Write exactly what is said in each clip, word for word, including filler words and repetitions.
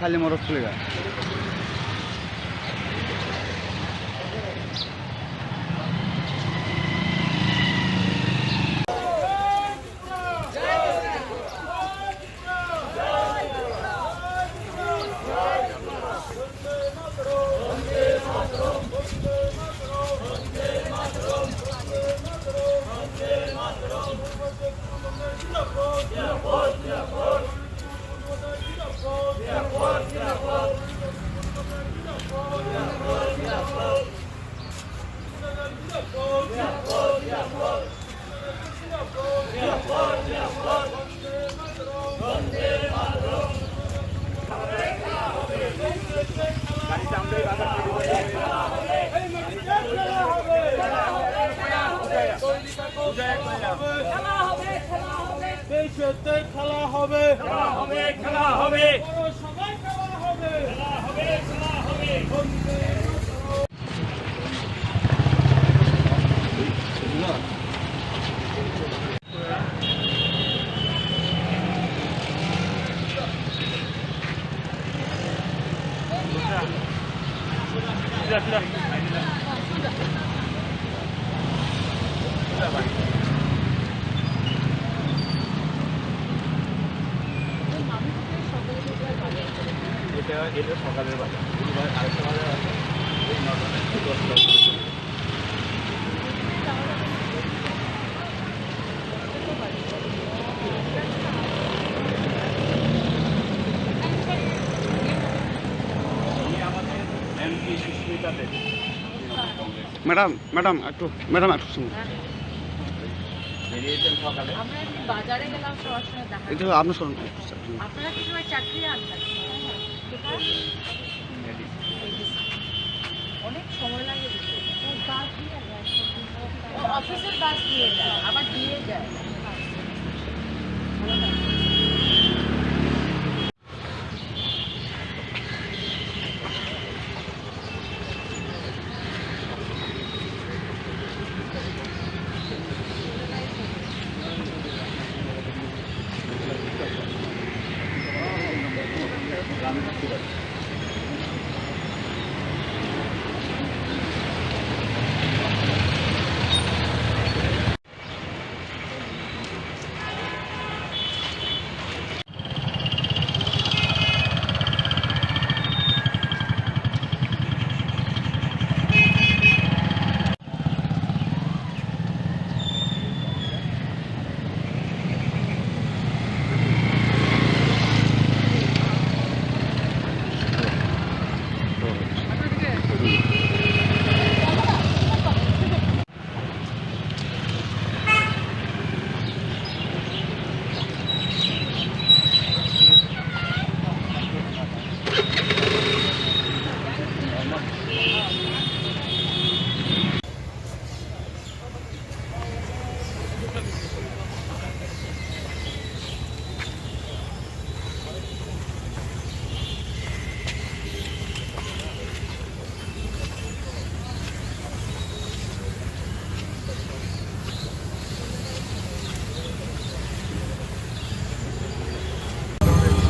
खाली मरद खुलेगा। খেলা হবে, খেলা হবে। বড় সবাই খেলা হবে। খেলা হবে, খেলা হবে। এটা, এটা সকালের বাজার। এই বা-, আরেকটা বাজার আছে, এই নটা থেকে দশটা। ম্যাডাম, ম্যাডাম, একটু, ম্যাডাম, একটু শুনুন। বেরিয়েছেন সকালে? আমরা এমনি বাজারে গেলাম, সবার সঙ্গে দেখা এটা তো আপনার সঙ্গে। আপনারা কি সবাই চাকরি আনবেন? কোথায়? অনেক সময় লাগে। ও, অফিসের বাস দিয়ে যায়, আবার দিয়ে যায়।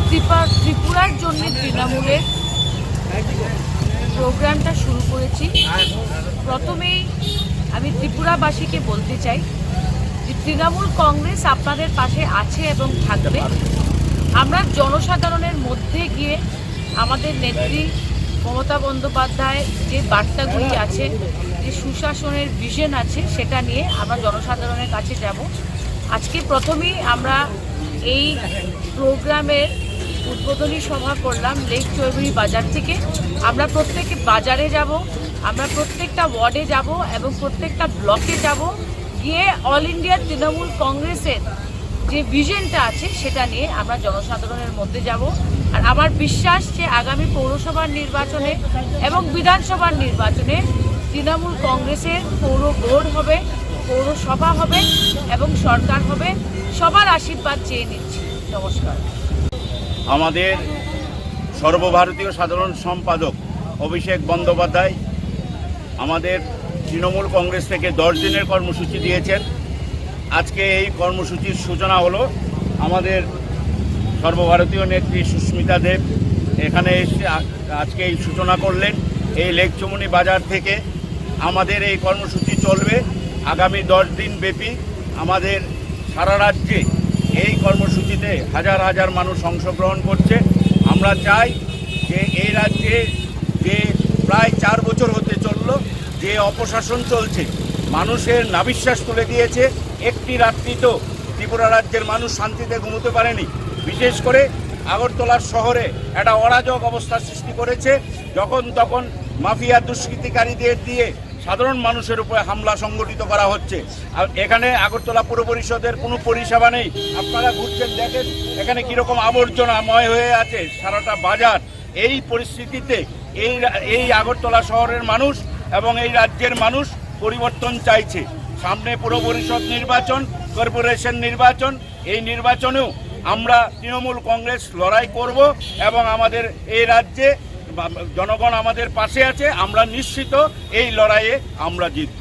ত্রিপা-, ত্রিপুরার জন্য তৃণমূলের প্রোগ্রামটা শুরু করেছি। প্রথমেই আমি ত্রিপুরাবাসীকে বলতে চাই যে তৃণমূল কংগ্রেস আপনাদের পাশে আছে এবং থাকবে। আমরা জনসাধারণের মধ্যে গিয়ে আমাদের নেত্রী মমতা বন্দ্যোপাধ্যায় যে বার্তাগুলি আছে, যে সুশাসনের ভিশন আছে, সেটা নিয়ে আমরা জনসাধারণের কাছে যাব। আজকে প্রথমেই আমরা এই প্রোগ্রামের উদ্বোধনী সভা করলাম লেক চৌধুরী বাজার থেকে। আমরা প্রত্যেক বাজারে যাব, আমরা প্রত্যেকটা ওয়ার্ডে যাব এবং প্রত্যেকটা ব্লকে যাব। গিয়ে অল ইন্ডিয়া তৃণমূল কংগ্রেসের যে ভিশনটা আছে, সেটা নিয়ে আমরা জনসাধারণের মধ্যে যাব। আর আমার বিশ্বাস যে আগামী পৌরসভার নির্বাচনে এবং বিধানসভার নির্বাচনে তৃণমূল কংগ্রেসের পৌর বোর্ড হবে, পৌরসভা হবে এবং সরকার হবে। সবার আশীর্বাদ চেয়ে নিচ্ছি। নমস্কার। আমাদের সর্বভারতীয় সাধারণ সম্পাদক অভিষেক বন্দ্যোপাধ্যায় আমাদের তৃণমূল কংগ্রেস থেকে দশ দিনের কর্মসূচি দিয়েছেন। আজকে এই কর্মসূচির সূচনা হলো আমাদের সর্বভারতীয় নেত্রী সুস্মিতা দেব এখানে এসে আ-, আজকে এই সূচনা করলেন। এই লেকচুমনি বাজার থেকে আমাদের এই কর্মসূচি চলবে আগামী দশ দিন ব্যাপী। আমাদের সারা রাজ্যে এই কর্মসূচিতে হাজার হাজার মানুষ অংশগ্রহণ করছে। আমরা চাই যে এই রাজ্যে যে প্রায় চার বছর হতে চলল, যে অপশাসন চলছে, মানুষের নাভিশ্বাস তুলে দিয়েছে। একটি রাত্রি তো ত্রিপুরা রাজ্যের মানুষ শান্তিতে ঘুমোতে পারেনি। বিশেষ করে আগরতলা শহরে একটা অরাজক অবস্থা সৃষ্টি করেছে। যখন তখন মাফিয়া দুষ্কৃতিকারীদের দিয়ে সাধারণ মানুষের উপরে হামলা সংগঠিত করা হচ্ছে। আর এখানে আগরতলা পুর পরিষদের কোনো পরিষেবা নেই। আপনারা ঘুরছেন, দেখেন এখানে কিরকম আবর্জনাময় হয়ে আছে সারাটা বাজার। এই পরিস্থিতিতে এই রা-, এই আগরতলা শহরের মানুষ এবং এই রাজ্যের মানুষ পরিবর্তন চাইছে। সামনে পুর পরিষদ নির্বাচন, কর্পোরেশন নির্বাচন, এই নির্বাচনেও আমরা তৃণমূল কংগ্রেস লড়াই করব এবং আমাদের এই রাজ্যে বা-, জনগণ আমাদের পাশে আছে। আমরা নিশ্চিত এই লড়াইয়ে আমরা জিতব।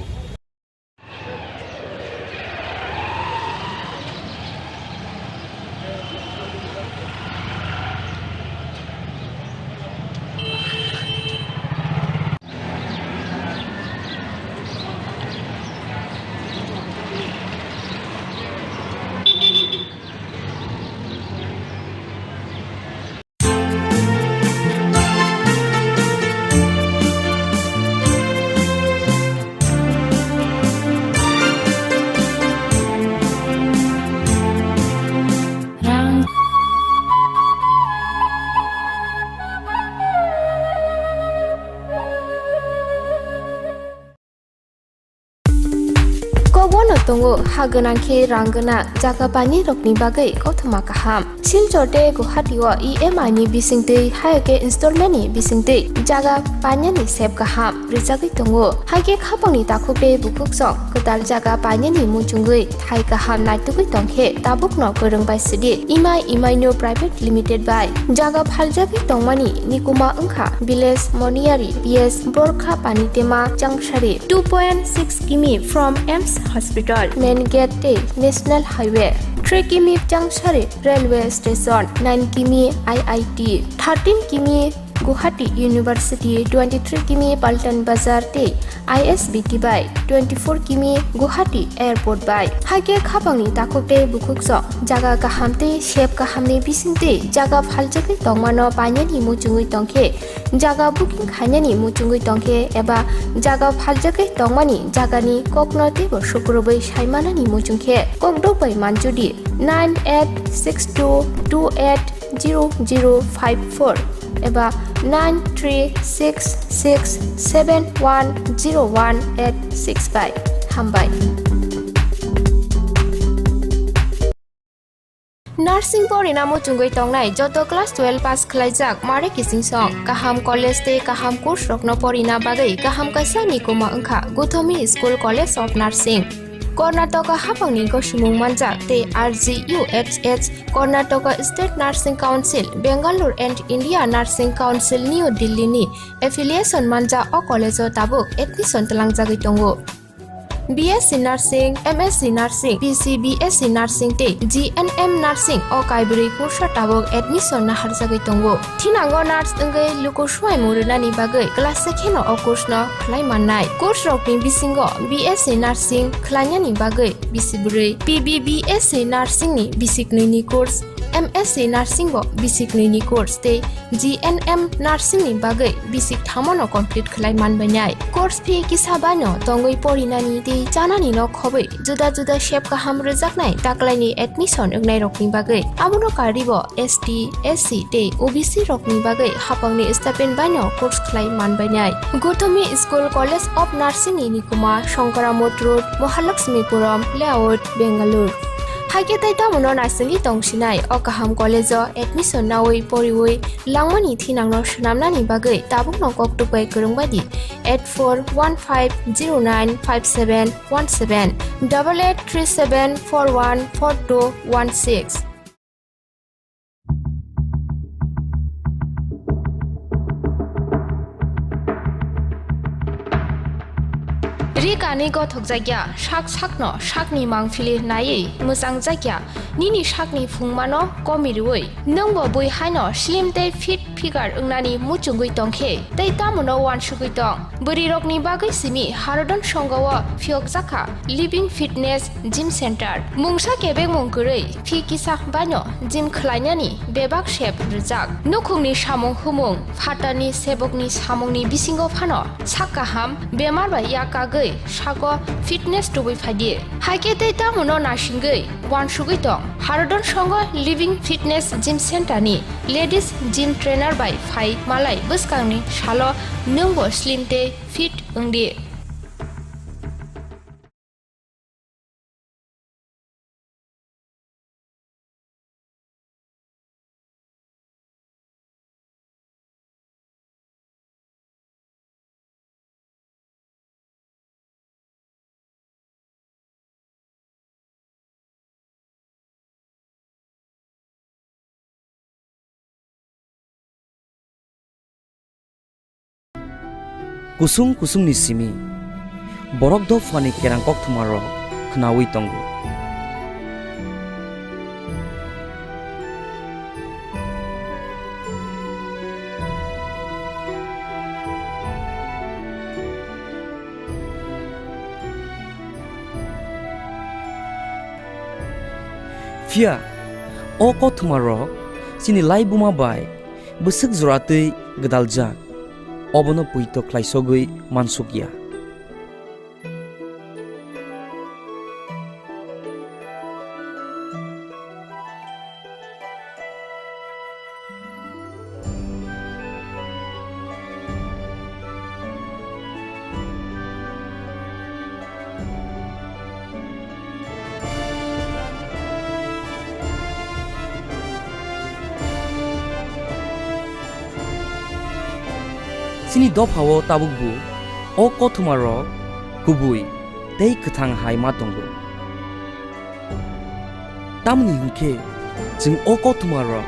Kokbono tongo ha gwnang khe rang gwnang jaga painani rokni bagwi kothoma kaham. Silchar tei Guwahati o E M I ni bisingtwi, hai khe installment ni bisingtwi jaga painani sep kaham rwjagwi tongo. Hai khe khapangni takhuk tei bukhuk song kwtal jaga painani muchungwi thai kaham naitugwi tongkhe tabukno kwrwng bai sidi Imai Imaino Private Limited bai jaga phaljagwi tongmani nikuma wngkha village Moniyari P S Borkha Panitema Changsari, two point six kimi from AIIMS Hospital, main gate tei National Highway, three kimi Changsari Railway Station, nine kimi I I T, thirteen kimi Guwahati University, twenty-three kimi Paltan Bazar tei I S B T bai twenty-four kimi Guwahati Airport bai. Hai khe khapangni takhuk tei bukhuk song jaga kaham tei sep kahamni bisingtwi jaga phaljagwi tongmano painani muchungwi tongkhe, jaga booking khainani muchungwi tongkhe eba jaga phaljagwi tongmani jagani kokno teibo sukrubwi saimanani muchungkhe kokdok bai manjudi nine eight six two two eight zero zero five four eba nine three six six seven one zero one eight six bai. Hambai. Nursing porina muchungwi tongnai joto class twelve pass khwlaijak mare kiching song kaham college tei kaham course rokno porina bagwi kaham kaisa nikuma wngkha Gothomi School College of Nursing. Karnataka hapangni gosimung manjak tei R G U H S Karnataka State Nursing Council, Bangalore and India Nursing Council New Delhi ni affiliation manjak o college o tabuk admission twlangjagwi tongo. B S C Nursing, M S C Nursing, P C B S C Nursing tei G N M Nursing o kaibrwi kursa tabuk admission naharjagwi tongo. Thinango nurse wngwi luku swmai mung rwnani bagwi class se kheno o course no khlai mannai. Course rokni bisingo B S C Nursing khlainani bagwi bisi bwrwi, P B B S C Nursing ni bisi knwi ni course, M S C Nursing bo bisi knwi ni course tei G N M Nursing ni bagwi bisi thamo no complete khlai manbainai. Course fee kisa bai no tongwi porinani tei chanani no khobwi juda juda sep kaham rwjaknai taklaini admission wngnai rokni bagwi. Abono karwi bo S T, S C tei O B C rokni bagwi hapangni stipend baino course khlai manbainai. Gothomi School College of Nursing ni nikuma Shankaramot Road, Mahalakshmipuram Layout, Bangalore. Haikhe tei tamono naisingwi tongsinai o kaham college o admission nawi poriwi langmani thinangno swnamnani bagwi tabukno koktuk bai kwrwng baidi eight four one five zero nine five seven one seven, double eight three seven four one four two one six. Ri Ani gothokjakya, sak sakno sakni mangphili naiwi mwchangjakya, nini sakni phungmano komi rwui, nwngbo bui haino slim tei fit figure wngnani muchungwi tongkhe, tei tamono uansugwi tong. Bwrwirokni bagwi simi Harodon Songho-o phiyokjakha Living Fitness Gym Center. Mungsa kebengmung kwrwi phi kisa baino gym khlainani bebak sep rwjak. Nukhungni samung humung, phatarni sebokni samungni bisingo phano sak kaham, bemar bai yak kagwi sago fitness tubui phaidi. Haikhe tei tamono nasingwi uansugwi tong. Harodon Songho Living Fitness Gym Center ni ladies gym trainer bai phai malai bwskangni salo nwngbo slim tei fit wngdi. Kusung kusungni simi borok dophani kerang kokthumarok khnaui tongo. Phiya o kokthumarok chini laibuma bai bwswk jora twi gwdaljak, obono poito khlaisogwi mansukya. Chini dophao tabukbo o kothoma rok kubui tei kwthang hai ma tongo. Tamoni hwnkhe chwng o kothoma rok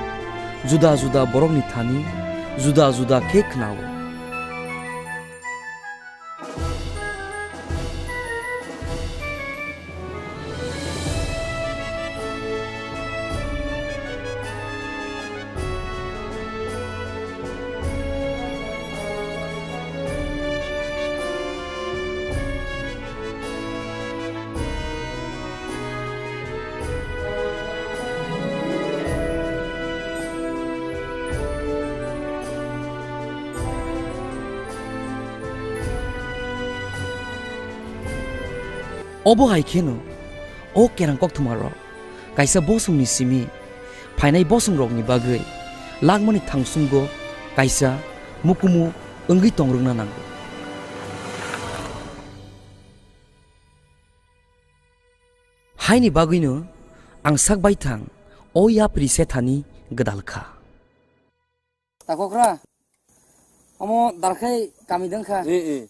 juda juda borokni thani juda juda khe khnao. Obo hai kheno o kerang kokthumarok kaisa bosongni simi phainai bosongrokni bagwi langmani thangsungo kaisa mukumu wngwi tongrwkna nango. Haini bagwino ang sak baithang o yapri sethani gwdal kha. Takokra, omo darkhai kami dengkha. Eh, eh.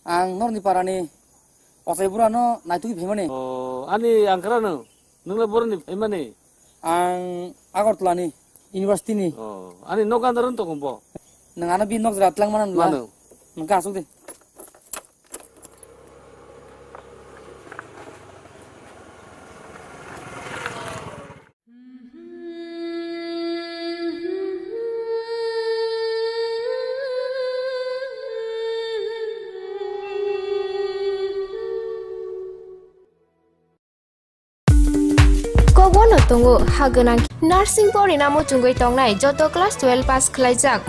Ang norni parani ochai burano naitugwi phaimani. Oh, ani angkra no, nungla boroni phaimani? Ang Agartala ni, university ni. Oh, ani nok andar wng tongbo? Nung ano bi nok jora tlang mano nula. Mano. Nung ka asuk de. Kogono tongo ha gwnang nursing porina muchungwi tongnai joto class twelve pass khlaijak.